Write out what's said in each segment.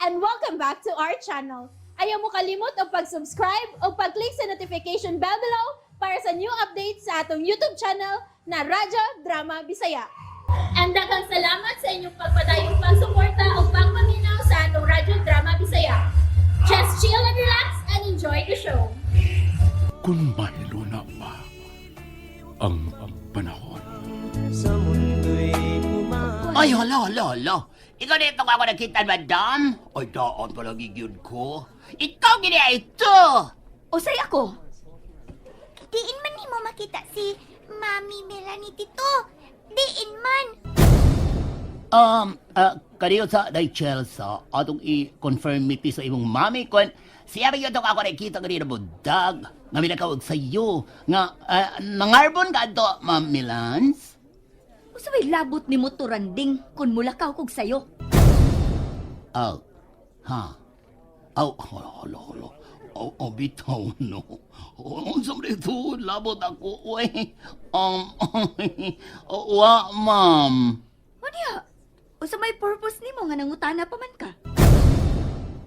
And welcome back to our channel. Ayaw mo kalimot og pag-subscribe o pag-click sa notification bell below para sa new updates sa atong YouTube channel na Radyo Drama Bisaya. And daghang salamat sa inyong pagpadayong pagsuporta o pagpaminaw sa atong Radyo Drama Bisaya. Just chill and relax and enjoy the show. Kung mahiluna pa ang panahon. Ay, hala, hala, hala. Ikaw dito ako nakita, madam. Ay, daan palagi yun ko. Ikaw gini ay ito. Usay ako. Diin man nimo makita si Mami Melanie Tito. Diin man. Kaniyo sa day Chelsea, atong i-confirm miti sa imong mami kon siya ba yun ako nakita kanina budag nga minakawag sa iyo nga nangarbon ka ato, Ma'am Milans? Usay labot ni mo turanding kun mulakaw kog sayo. Oh, ha? Oh, hala, hala, hala. Oh, oh, bitaw, no. Oh, unsa man ito, labot ako, uy. Oh, wa, ma'am. Unya, usa may purpose nimo nga nangutana pa man ka.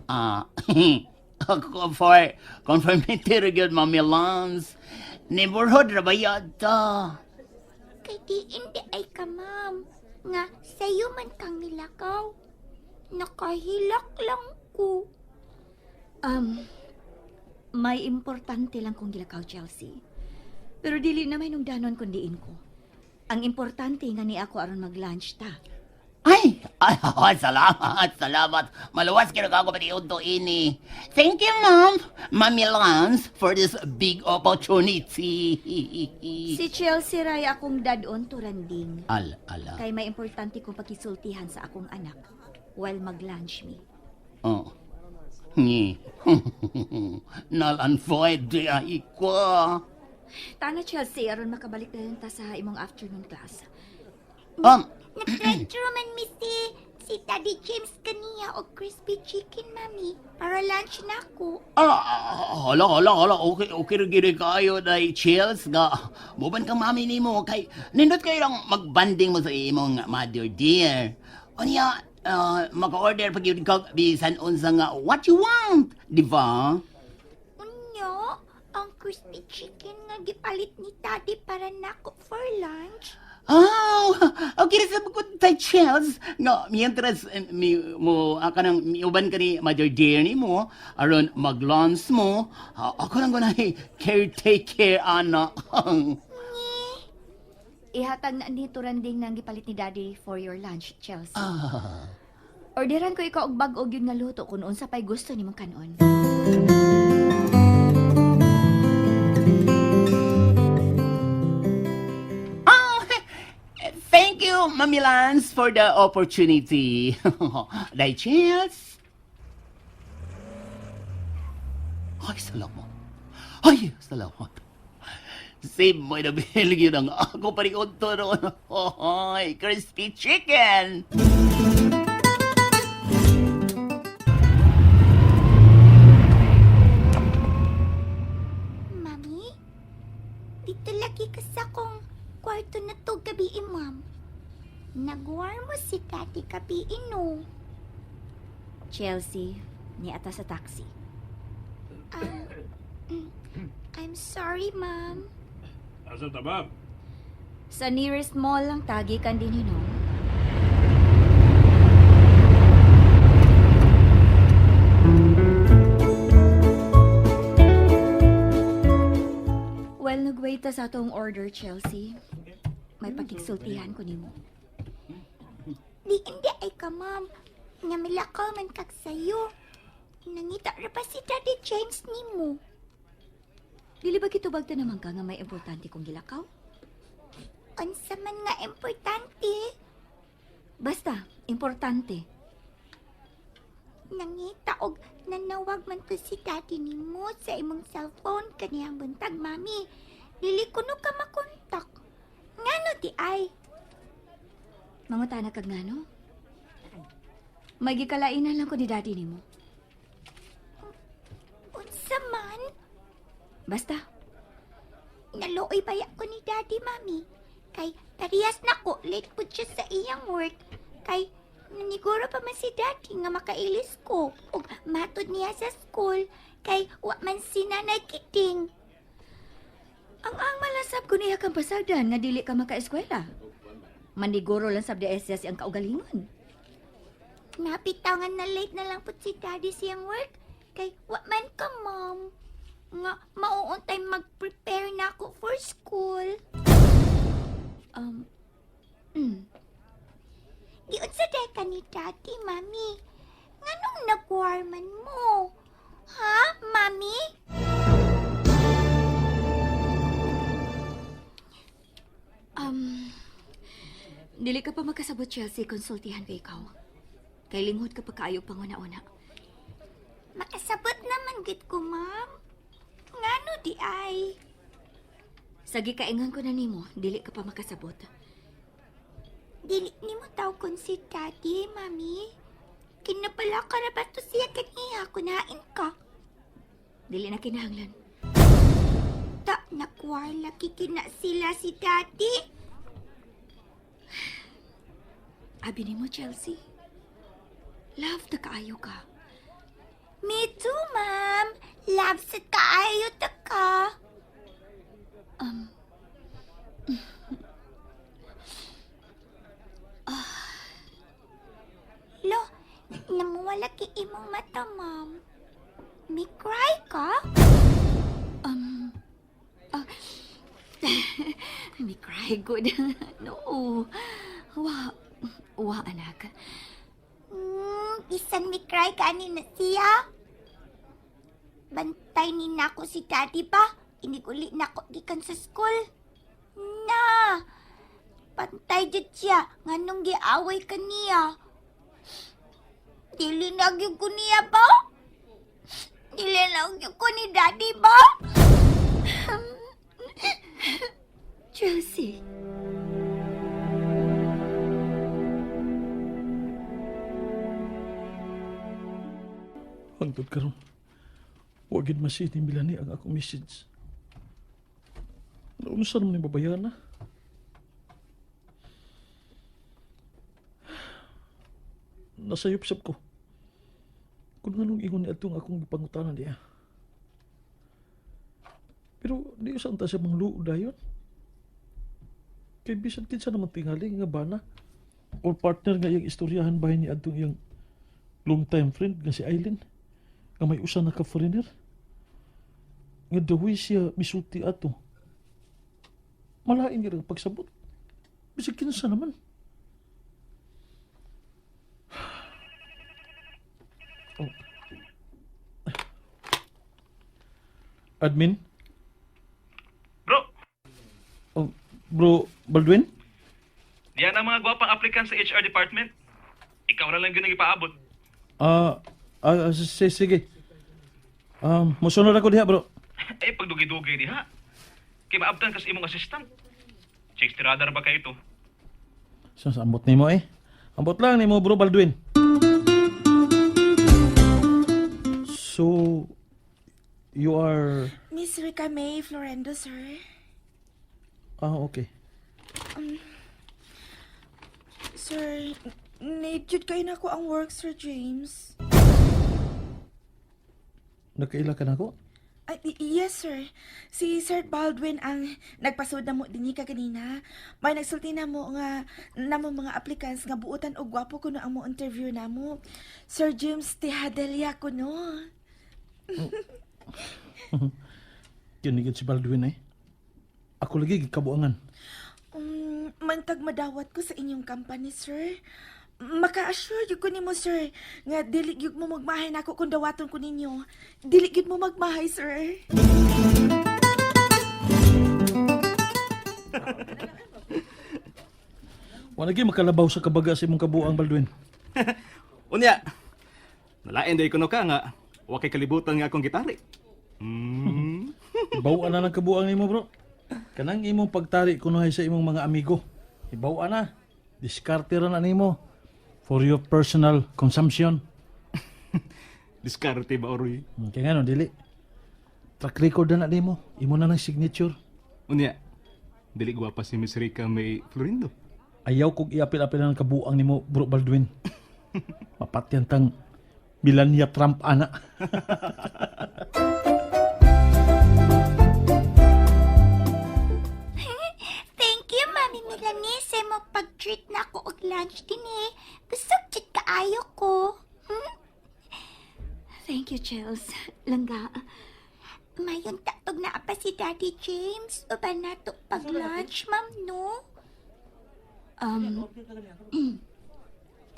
Ah, ako for confirmatory gyud, Ma'am Milans. Neighborhood ra ba yata? Kay diin di ay ka, ma'am. Nga sayo man kang nilakaw. Nakahilak lang ko. Um, may importante lang kong gilakaw, Chelsea. Pero dili na may nungdanon kun diin ko. Ang importante nga ni ako aron mag-lunch ta. Ay, ay, ay, salamat, salamat. Maluwas kino ka ako pati ini. Thank you, ma'am. Ma'am Milans, for this big opportunity. Si Chelsea ray akong dadon turanding. Al, ala. Kay may importante kong pakisultihan sa akong anak while mag-lunch mi. Oh. Ni. Null and void di ay ko. Tana Chelsea aron makabalik na ta sa imong afternoon class. Nag-drive-thru man mi si Daddy James kaniya og crispy chicken, Mami. Para lunch na ko. Ah, hala, hala, hala. Okay, okay rin gini kayo, day Chills. Nga, muban kang mami nimo kay nindot kayo lang magbanding mo sa imong mother dear. Unya, maka-order pag yun ka, bisan unsa nga what you want, di ba? Unya, ang crispy chicken nga gipalit ni Daddy para nako for lunch. Oh, okay na sa bukod tay Chels. Nga, mientras mi, mo, ka nang miuban ka ni Mother Dear ni mo, aron mag-launch mo, ako lang ko na caretaker, ana. Ihatag na ni Turanding nang gipalit ni Daddy for your lunch, Chelsea. Ah. Orderan ko ikaw og bag-o gyud nga luto kung unsa pay gusto nimong kanon. Oh, thank you, Mami Lance, for the opportunity. Day Chels. Ay, salamat. Ay, salamat. Save mo na bill yun ang ako pa rin roon. Ay, crispy chicken. Mami, dito lagi ka sa kong kwarto na to gabi, eh, ma'am. Nagwar mo si Daddy gabi, eh, no. Chelsea, ni ata sa taxi. I'm sorry, ma'am. Asa ta, ma'am? Sa nearest mall lang tagi kan din hinom. Well, nagwait ta sa atong order, Chelsea. May pakigsultihan ko nimo. Di hindi ay ka, ma'am. Nga milakaw man kag sayo. Nangita ra pa si Daddy James nimo. Dili ba kitubag ta naman ka nga may importante kong gilakaw? Unsa man nga importante. Basta, importante. Nangita og nanawag man to si Daddy nimo sa imong cellphone kaniyang buntag, mami. Dili ko no ka makontak. Ngano di ay? Mangutana kag ngano? May gikalainan lang ko ni daddy nimo. Unsa man? Basta, Naluoy baya ko ni Daddy, Mami. Kay parehas na ko, late po siya sa iyang work. Kay Naniguro pa man si Daddy nga makailis ko ug matod niya sa school kay wa man si Nanay Kiting. Ang ang malasab ko niya kang pasagdan nga dili ka makaeskwela. Maniguro lang sab di siya siyang kaugalingon. Napitangan na late na lang po si Daddy siyang work kay wa man ka, Mom. Nga mauuntay mag-prepare na ako for school. Um, Giunsa day ka ni Daddy, Mami? Nganong nagwarman mo? Ha, Mami? um, dili ka pa makasabot, Chelsea, konsultihan ko ikaw. Kay linghod ka pa kaayo panguna-una. Makasabot naman gid ko, Ma'am. Ngano di ay? Sa gikaingan ko na nimo, dili ka pa makasabot. Dili nimo tawgon si Daddy, Mami. Kinapala ka na ba to siya kaniya kunain ka? Dili na kinahanglan. Ta, nakwar lagi kina sila si Daddy. Abi nimo, Chelsea. Love ta kaayo ka. Me too, Ma'am. Love sa kaayo ta ka. Lo, namuwala ki imong mata, Ma'am. Mi cry ka? May cry good. No. Wa, wa anak. Bisan mi cry ka ani na siya. Bantay ni nako si Daddy ba? Iniguli nako gikan sa school. Na! Pantay jud siya nganong giaway ka niya. Dili na gyud ko niya ba? Dili na gyud ko ni Daddy ba? Chelsea. Hangtod karon. Wa gid masin ni Melanie ang akong message. Naunsa naman ni babayan na? Nasayop-sap ko. Kung anong ingon ni atong akong gipangutanan niya. Pero di usan ta siya mangluod dayon. Kay bisan kinsa naman tingali nga bana or partner nga iyang istoryahan bahin ni adtong iyang long time friend nga si Eileen nga may usa na ka foreigner nga the way siya misulti ato, malain nga ang pagsabot bisag kinsa naman. Oh. Admin. Bro, Oh, bro Baldwin. diyan ang mga gwapang applicant sa HR department. Ikaw na lang yun ang ipaabot. Ah, sige, musunod ako diha, bro. Ay, pagdugi-dugi diha. Kay maabtan kas imong assistant. Check tirada ra ba kayo to? So, ambot nimo eh. Ambot lang nimo, bro Baldwin. So you are Miss Rica May Florendo, sir. Ah, okay. Sir, need jud kayo na ako ang work, Sir James. Nakaila ka na ako? Ay, yes, sir. Si Sir Baldwin ang nagpasod na mo dinhi ka kanina. May nagsulti na mo nga namo mga applicants nga buotan og gwapo kuno ang mo interview namo. Sir James Tejadelia kuno. Kinigid si Baldwin eh. Ako lagi gikabuangan. Mantag madawat ko sa inyong company, sir. Maka-assure gyud ko nimo, sir, nga dili gyud mo magmahay nako kung dawaton ko ninyo. Dili gyud mo magmahay, sir. Wala gyud makalabaw sa kabaga sa imong kabuang, Baldwin. Unya, nalain day kuno ka nga wa kay kalibutan nga akong gitari. Ibaw na ng kabuang nimo, bro. Kanang imong pagtari kunuhay sa imong mga amigo. Ibaw na. Diskarte ra na nimo for your personal consumption. Diskarte ba oroy? Kaya nga no, dili. Track record na na nimo. Imo na ng signature. Unya, dili gwapa si Miss Rica May Florindo. Ayaw kog iapil-apil ang kabuang nimo, bro Baldwin. Mapatyan tang Melania Trump ana. Thank you, Mami Melanie, sa mo pag-treat na ako og lunch dinhi. Busog jud kaayo ko. Thank you, Chels. Langga. Mayon tatog na pa si Daddy James. Uban nato pag-lunch, ma'am, no?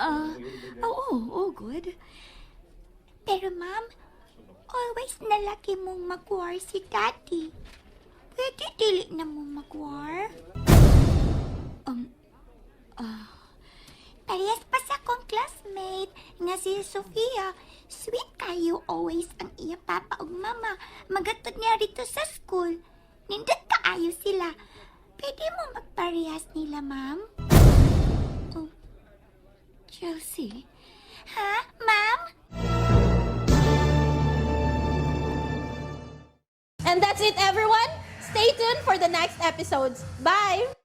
Ah, oo, oh, good. Pero ma'am, always nalaki mong magwar si Daddy. Pwede dili na mo magwar? Parehas pa sa akong classmate nga si Sofia. Sweet kayo always ang iya papa ug mama. Magatod niya rito sa school. Nindot kaayo sila. Pwede mo magparehas nila, ma'am? Chelsea, Ha, ma'am? And that's it, everyone. Stay tuned for the next episodes. Bye!